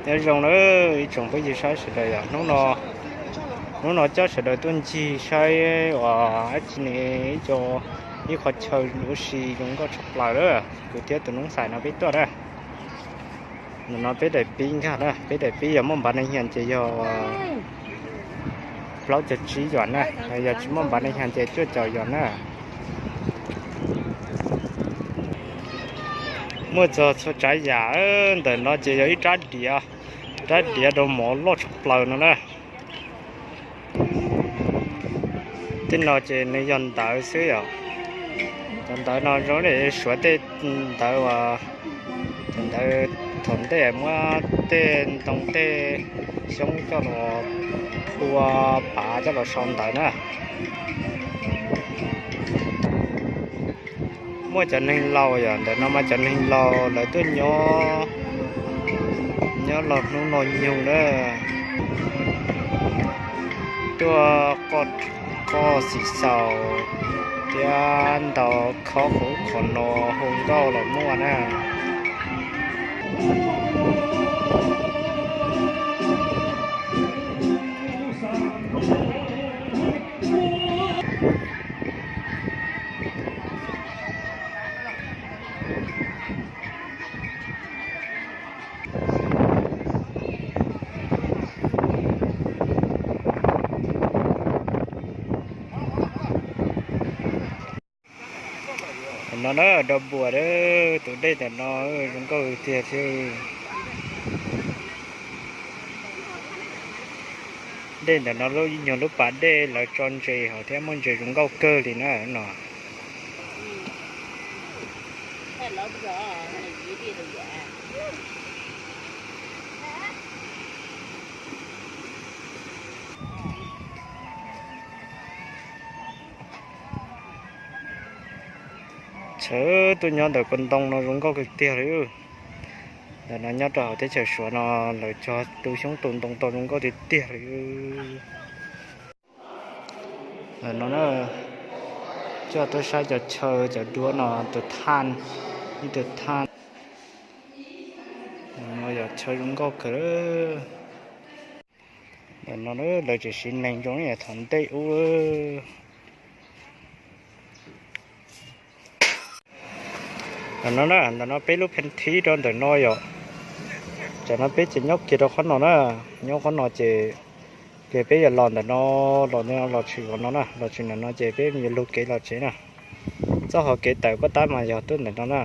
Nyob zoo nawb ib tsoom phooj ywg saib sawv daws yom, hnub no, hnub no coj sawv daws tuaj ncig saib uas dab tsi ne, ib co, ib qho chaw ua si zoo nkauj tshaj plaws lawm. Kuv thiab tus noob xais no peb tuaj na. Ntawm no peb daim pib nkag na, peb daim pib yog muaj npav neeg hias ces yog plaub caug tsib yuam na, yog tsis muaj npav neeg hias ces cuaj caum yuam na. Muaj txog txhua tsav yam, ntawm no ces yog ib rab diav, rab diav rau mov loj tshaj plaws no na. Tej no ces nws yog ntawv xwb yom. Cov ntawv no zoo li Suav tej ntawv uas, cov ntawv thaum ntej muab tej ntoo tej xyoob coj los phua pav coj los sau ntawv na. Muaj cov neeg laus yom, ntawm no mas cov neeg laus lawv tuaj nyob, nyob los hnub no nyoog na, tuaj qoj xim xaus thiab ntaus khob hauv qhov no hu nkauj los muaj na. Ntawm no na, dog buas, tus dej ntawm no zoo nkauj tiag thiab. Dej ntawm no ib nyuag lub pas dej lawv tso ntses hauv thiab muaj ntses zoo nkauj kawg li na no. Chaw tuaj nyob ntawm ko ntoo no zoo nkauj kawg tiag li. Ntawm no nyob rau hauv teb chaws Suav no lawv cog tu xyoob tu ntoo tau zoo nkauj tiag tiag li. Ntawm no na, coj tuaj saib cov chaw cov duab no, tus thaj, ib tug thaj. Ntawm no yog chaw zoo nkauj kawg. Ntawm no lawv tseem siv neeg zoo li thaum ntej ub. Ntawm no na, ntawm no peb lub pheej thib rau ntawm no yom. Tam no peb ces nyob kiag rau qhov no na, nyob qhov no ces, ces peb yuav los ntawm no, los ntawm no los tshwm qhov no na, los tshwm ntawm no ces peb yuav lug kev los tsev na. Txoj hauv kev tawm pab tab mas yog tuaj ntawm no na.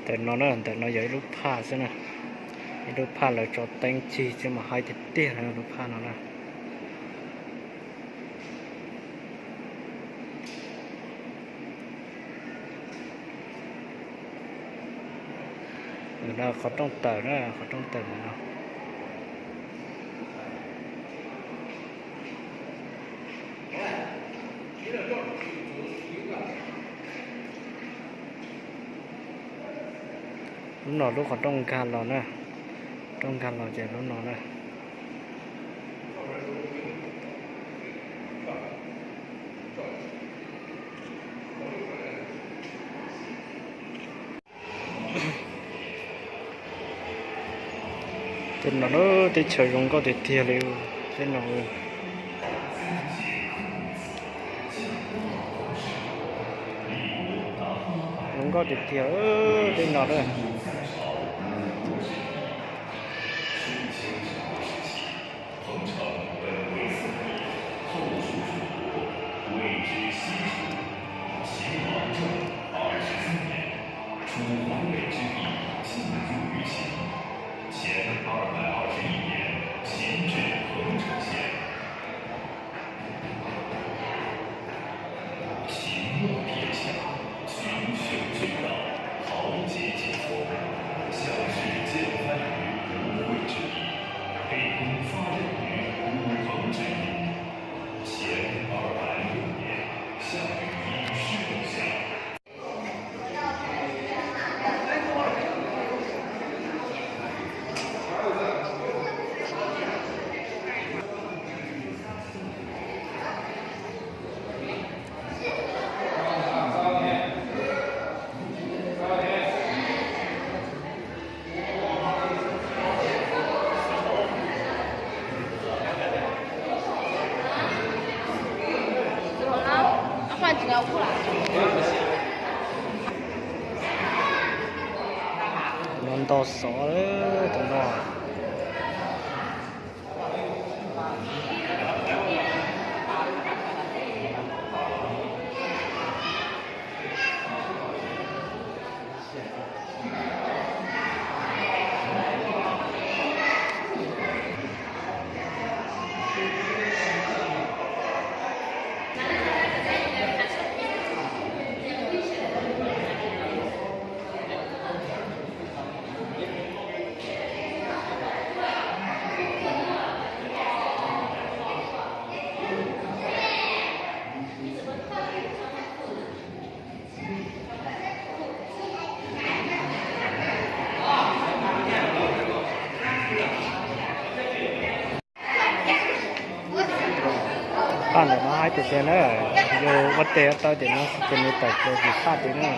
Ntawm no na, ntawm no yog ib lub phaj xwb na, ib lub phaj lawv tso teeb cig xwb mas haib tiag tiag lub phaj no na. Qhov rooj tawm na, qhov rooj tawm ntawm no. Lub no lub qhov rooj nkag los na, rooj nkag los ces lub no na. Tej no teb chaws zoo nkauj tiag tiag li. Tej no zoo nkauj tiag tiag, tej no na. No nto xov tus no. Paj ntawm no haib tiag tiag na, yus ua teg tau tiam no ces nws tawm plaws vim paj tiag na.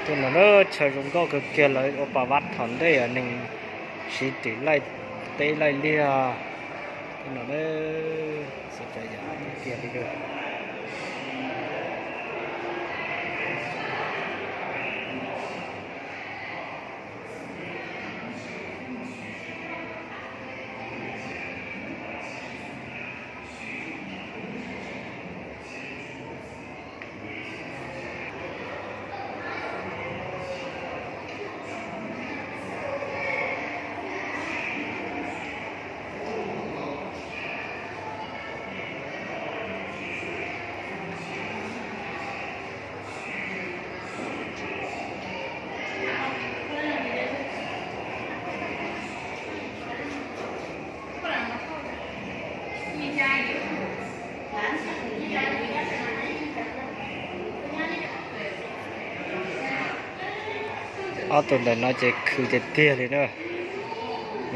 Tus no na, chaw zoo nkauj kawg kiag, lawv ua pas vaj thaum ntej, neeg siv tim laij teb laij liaj. Tus no na, xav tias yam tiag li. Ob tug ntawm no ces khwv tiag tiag li na.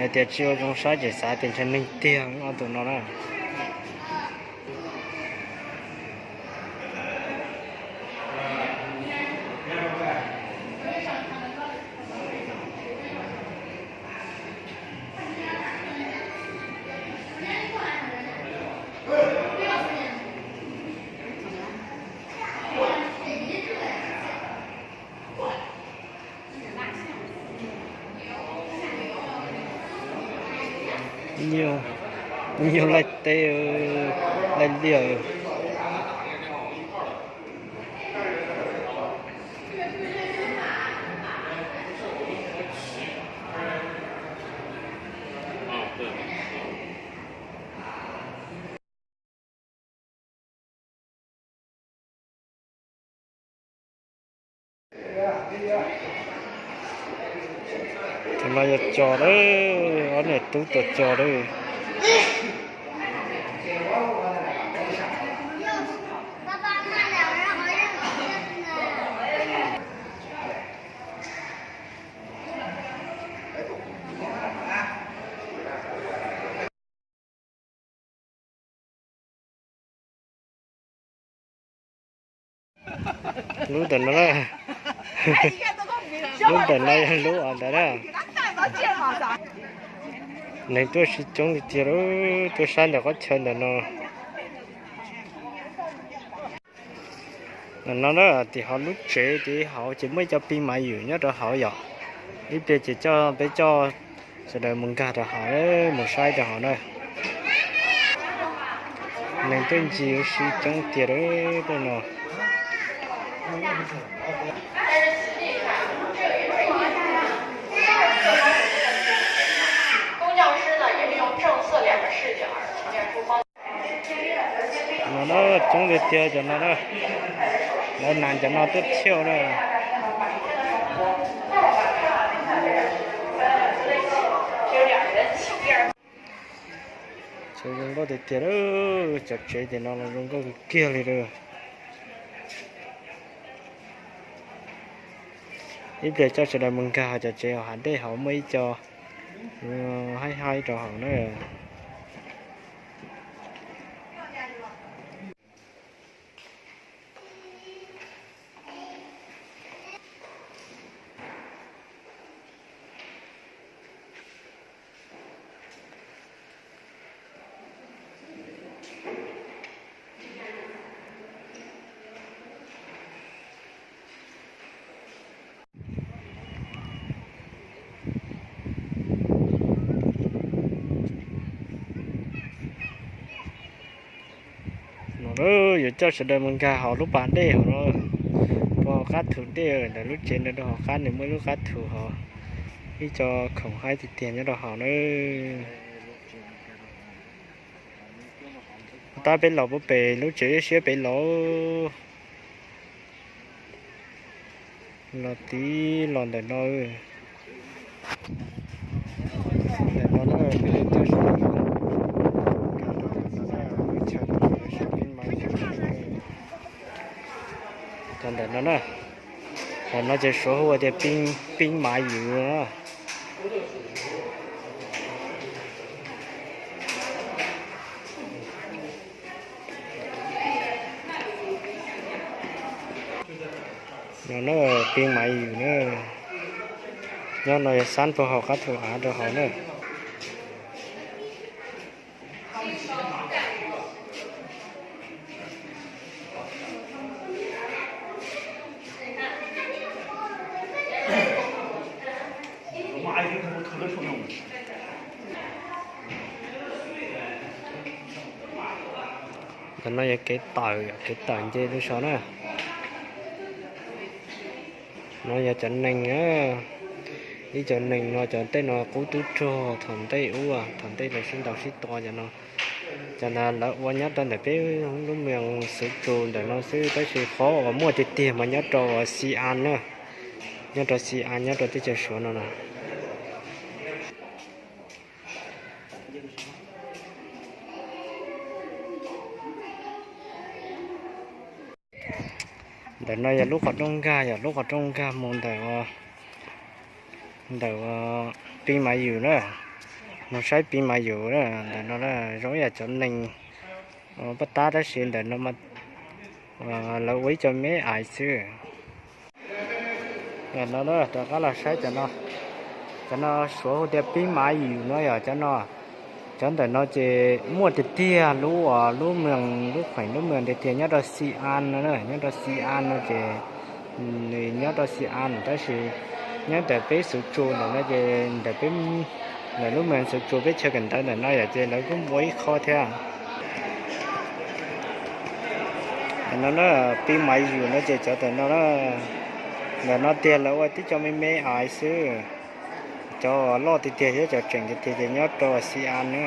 Yog tias tsis ua zoo saib ces xav tias ntshe neeg tiag ob tug no na. Nyuj, nyuj laij teb, laij liaj. Tus no yog cos lawm, ob niam tub tuaj cos lawm. Lub ntawm no, lub ntawm no yog lub ntawd na. Neeg tuaj sib coob li tiag lawm, tuaj saib ntawm qhov chaw ntawm no. Ntawm no na, tim hauv lub tsev tim hauv ces muaj ib co pin mav ywm nyob rau hauv yom. Ib pliag ces coj, peb coj sawv daws mus nkag rau hauv, mus saib rau hauv na. Neeg tuaj ncig ua si coob tiag lawm tej no. No na, coob tiag tiag cov no na. Lawv hnav cov no tuaj thiauj na. Zoo nkauj tiag tiag, cov tsev tim no los zoo nkauj kawg kiag li lawm. Ib pliag coj sawv daws mus nkag cov tsev hauv hav dej hauv muaj ib co haib haib rau hauv na. No yuav coj sawv daws mus nkag hauv lub pas dej hauv no, rau hauv qab thu dej ntawm lub tsev ntawd, rau hauv qab nws muaj ib lub qab thu hauv, ib co khoom haib tiag tiag nyob rau hauv na. Tab peb los puag pem lub tsev siab pem los, los tib los ntawm no. Ntawm no na, peb coj sawv daws nkag rau ntawm no na, lub chaw no lawv siab pib mas yus. Cov ntawm no na, ntawm no ces suav hu tias pib mas yus na. No na, pib mas yus na, nyob no yog xab puag hauv qab thu av rau hauv na. Ntawm no yog kev tawm, kev tawm nce lub zos na. No yog cov neeg, ib cov neeg no cov tej no qub tub rog thaum ntej ub, thaum ntej lawv sib ntaus sib tua cov no. Cov ntawd lawv ua nyob rau ntawm peb lub moos Xuv Tsu ntawm no xwb, tab sis qhov uas muaj tiag tiag mas nyob rau Xi An na, nyob rau Xi An nyob rau teb chaws Suav no na. Ntawm no yog lub qhov rooj nkag, yog lub qhov rooj nkag mus ntawm, ntawm pib mas yus na, mus saib pib mas yus na. Ntawm no zoo ib yam cov neeg poj tab tab sis ntawm no lawv ua ib co me aiv xwb. Ntawm no rov qab los saib cov no, cov no suav hu tias pib mas yus no yog cov no. Cov ntawm no ces muaj tiag tiag lub, lub moos, lub kheem lub moos tiag tiag nyob rau Xi An no, nyob rau Xi An no ces nws nyob rau Xi An tab sis nyob ntawm peb Xuv Tsu ntawm no ces ntawm peb, ntawm lub moos Xuv Tsu peb chaw kawm ntawv ntawm no yom ces lawv kuj ua ib qho thiab. Ntawm no na, pib mas yus no ces cov ntawm no na, ntawm no tiag lawv ua tib co me me aiv xwb. Cov loj tiag tiag thiab cov tseem tiag tiag ces nyob rau Xi An na.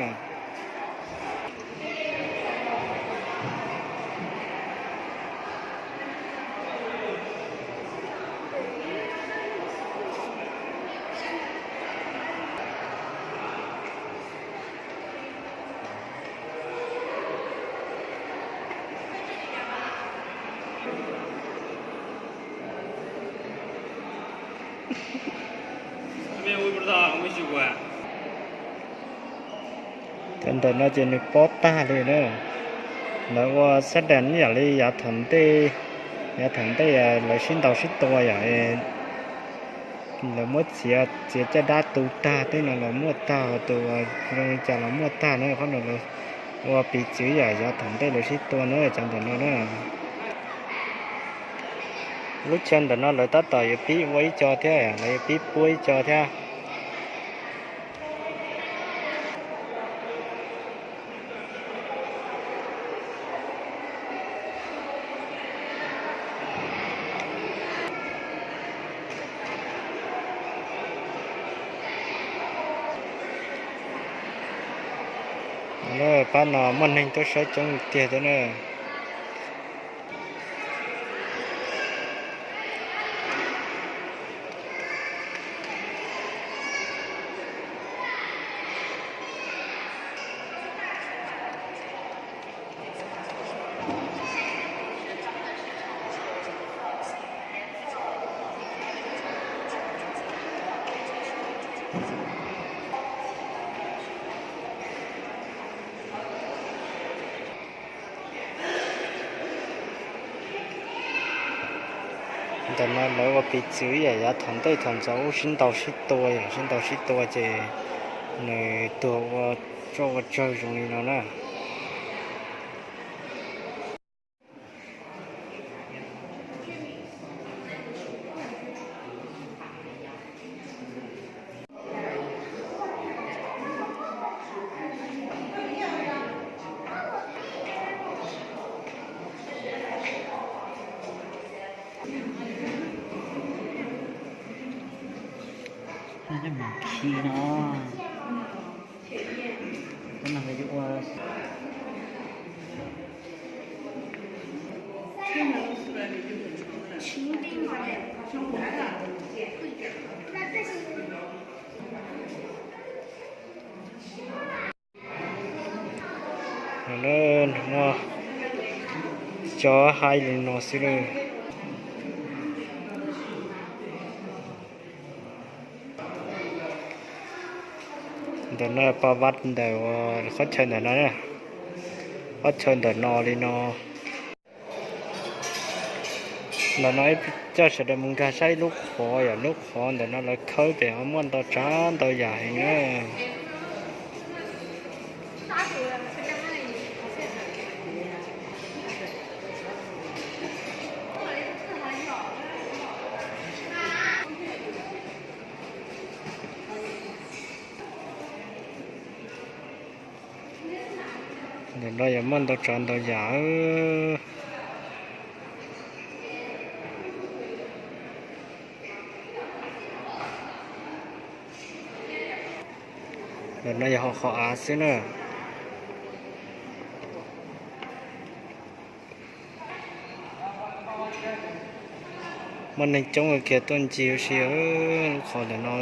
Cov ntawm no ces nws pob tag li na. Lawv ua xab das ib yam li yav thaum ntej, yav thaum ntej lawv sib ntaus sib tua yom, lawv muab txiav, txiav caj dab tu tag, tej no los muaj tag, tus zoo li cas los muaj tag na. Qhov no lawv ua piv txwv yam yav thaum ntej lawv sib tua na, cov ntawm no na. Lub chaw ntawm no lawv tab tom yuav pib ua ib co thiab, lawv yuav pib puab ib co thiab. Pab no muaj neeg tuaj saib coob tiag thiab na. Ntawm no lawv ua piv txwv yam yav thaum ntej thaum ntxov ub sib ntaus sib tua, yam sib ntaus sib tua ces nws tuag ua tsoj ua tsawg zoo li no na. Khi no, no yuav ua Muaj cov hais li no xwb lawm. Ntawm no pov vaj ntawm qhov chaw ntawm no, qhov chaw ntawm no li no. Ntawm no coj sawv daws mus nkag saib ib lub qhov, yog lub qhov ntawm no lawv khawb ces ho muaj ntau tsav ntau yam heev na. Ntawm no yog muaj ntau tsav ntau yam. Ntawm no yog hauv qhov av xwb na. Muaj neeg coob kiag tuaj ncig ua si lub qhov ntawm no.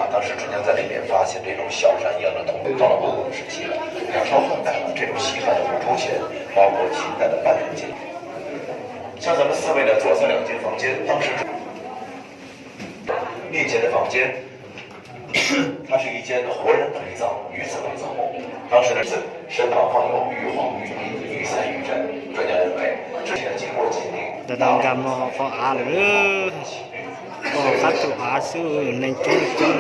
当时浙江在里面发现这种小山一样的铜，到了文革时期了，两朝后代了，这种稀罕的五铢钱，包括秦代的半圆金。像咱们四位呢，左侧两间房间，当时面前的房间，它是一间活人陪葬、女子陪葬墓。当时的身旁放有玉璗、玉璧、玉簪、玉簪，专家认为，这些经过鉴定，Ntawm no nkag mus hauv qhov av lawm. Qab tus av xwb, neeg coob coob.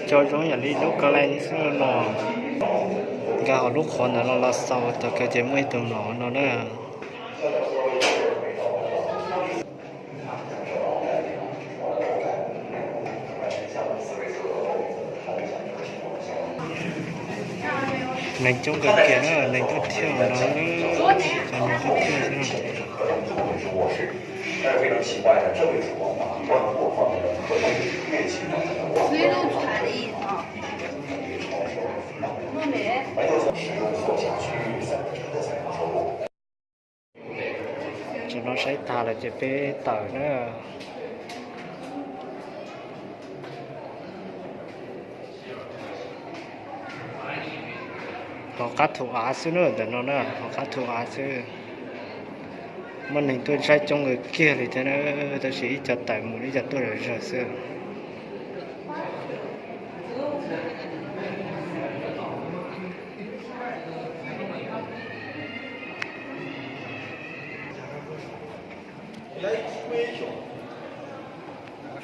Cov zoo yam li lub ka lai xwb no. Nkawd hauv lub qhov ntawd no los xaus tau kawg ces muaj ib tug mlom no na. Neeg coob kawg kiag na, neeg tuaj thiab no, cov neeg tuaj thiab xwb na. Tam no saib tag lawm ces peb tawm na. Hauv qab thu av xwb na, ntawm no na, hauv qab thu av xwb. Muaj neeg tuaj saib coob kawg kiag li thiab na, tab sis ib co tawm mus ib co tuaj zom zaws xwb.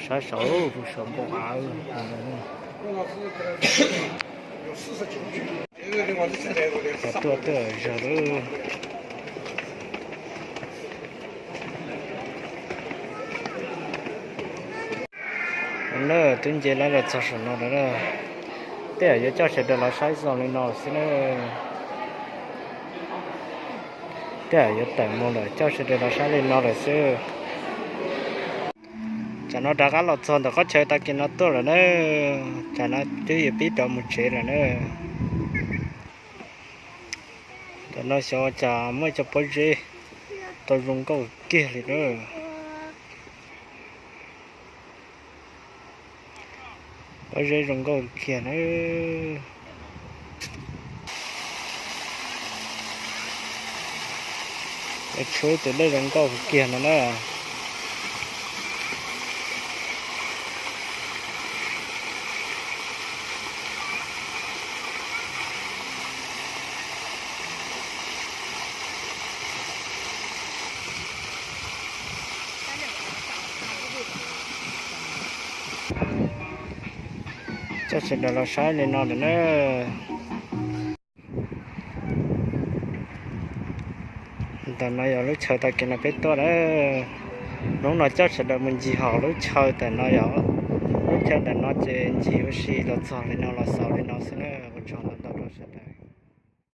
Saib saum, saum npoo av, cov tuaj tuaj zom zaws lawm. Na, twb nce lawm los txog saum no lawm na. Tej zaum yuav coj sawv daws los saib zoo li no xwb na. Tej zaum yuav tawm mus lawm coj sawv daws los saib li no lawm xwb. Tsam no rov qab los txog ntawm qhov chaw tag kis no tuaj lawm na. Tsam no twb yuav pib rov mus tsev lawm na. Ntawm no xyov cas muaj ib co pob zeb tau zoo nkauj kiag li na. Pob zeb zoo nkauj kiag na. Tshuav tus dej zoo nkauj kiag no na. Coj sawv daws los saib li no lawm na. Ntawm no yog lub chaw tag kis no peb tuaj lawm. Hnub no coj sawv daws mus ncig hauv lub chaw ntawm no yog, lub chaw ntawm no ces ncig ua si los txog li no los xaus li no xwb na. Ua tsaug ntau ntau rau sawv daws.